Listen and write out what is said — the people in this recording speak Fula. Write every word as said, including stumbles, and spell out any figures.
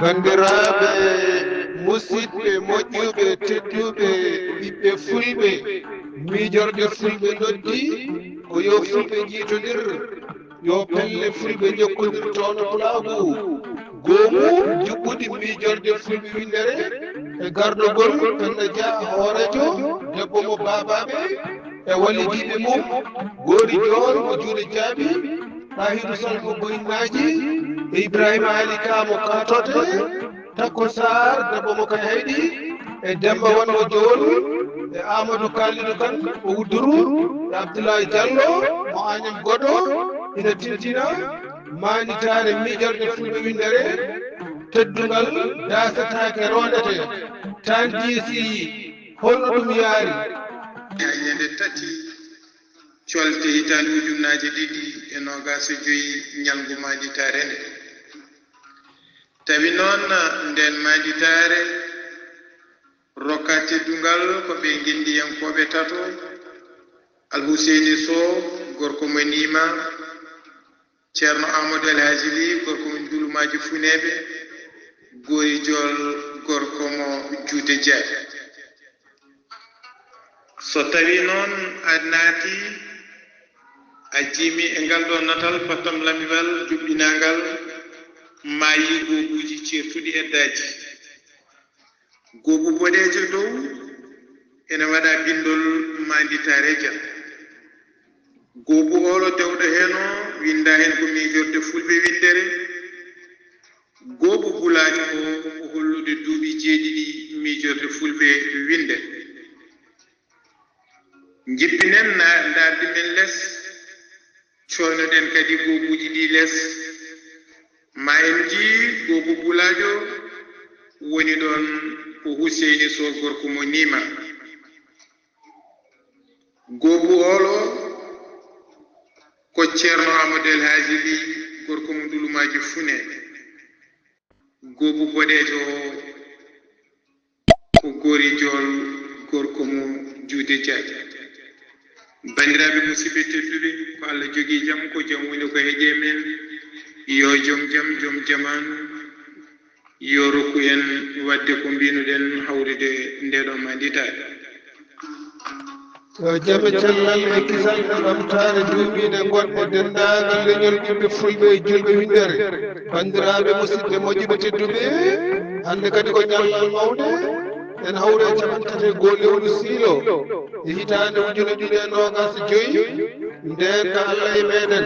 Banndiraaɓe, musidɓe moƴƴuɓe, tedduɓe, ɓiɓɓe fulɓe, miijorde fulɓe noddi ko yo fulɓe njiitondir, yo pelle fulɓe njokkondir towno pulaagu. Goomu juɓɓudi miijorde fulɓe winndere e gardogol Penda Dia hooreejo, debbo mo baabaaɓe e walidiiɓe mum, Goori Jool mo juuɗe jaaɓi, Ɗahiru Sal mo Boyinnaaji e Ibrahima Ali Ka mo Kaatote, Takko Saar debbo mo Kayhayɗi e Demmba Wan mo Jowol e Aamadu Kaalidu Kan mo Wudduru e Abdullaay Jallo mo Aañam Godo ina tintina maanditaare miijorde fulɓe winndere, teddungal daasetaake roondete. Taan D S I, holno ɗum yaari? Ñande tati colte hitaande ujunnaaje ɗiɗi e noogaas e joy, ñalngu maanditaare nde. Tawi noon, ndeen maanditaare rokka teddungal ko ɓee ngenndiyankooɓe tato, Alhuseyni Sow, gorko mo Niima, Ceerno Aamadu El Haaji Lih, gorko mo Ndulumaaji Funeeɓe, Goori Jool, gorko mo Juude Jaaɓi. So tawii noon a naatii, a jiimi e ngal ɗoo natal pattam lamibal juɓɓinaangal, maa yii goobuuji ceertuɗi eddaaji. Goobu boɗeejo dow ene waɗa binndol maanditaare jam. Goobu oolo dewɗo heen o winndaa heen ko miijorde fulɓe winndere. Goobu bulaajo o ko hollude duuɓi jeeɗiɗi miijorde fulɓe winndere. Njippinen na ndaardi men les, cooynoɗen kadi goobuuji ɗi les. Ma en njii goobu bulaajo woni ɗoon ko Huseyni Sow gorko mo Niima. Goobu oolo ko Ceerno Aamadu El Haaji Lih gorko mo Ndulumaaji Funeeɓe. Goobu boɗeejo o ko Goori Jool gorko mo Juude Jaaɓi. Banndiraaɓe musidɓe tedduɓe, ko Allah jogii jam, ko jam woni ko heƴe men. Yo jom jam, jom jamaanu yo rokku en waɗde ko mbiinuɗen hawrude ndeeɗoo maanditaare. Yo jam e cellal e kisal e ɓamtaare duumiiɗe goɗɗe denndaangal leñol ɓiɓɓe fulɓe e julɓe winndere. Banndiraaɓe musidɓe moƴƴuɓe tedduɓe, hannde kadi ko ñallal mawnde, en hawri e capanɗe tati e goo lewru siilo e hitaande ujune ɗiɗi e noogaas e joy, ndeen ka Allah e meeɗen.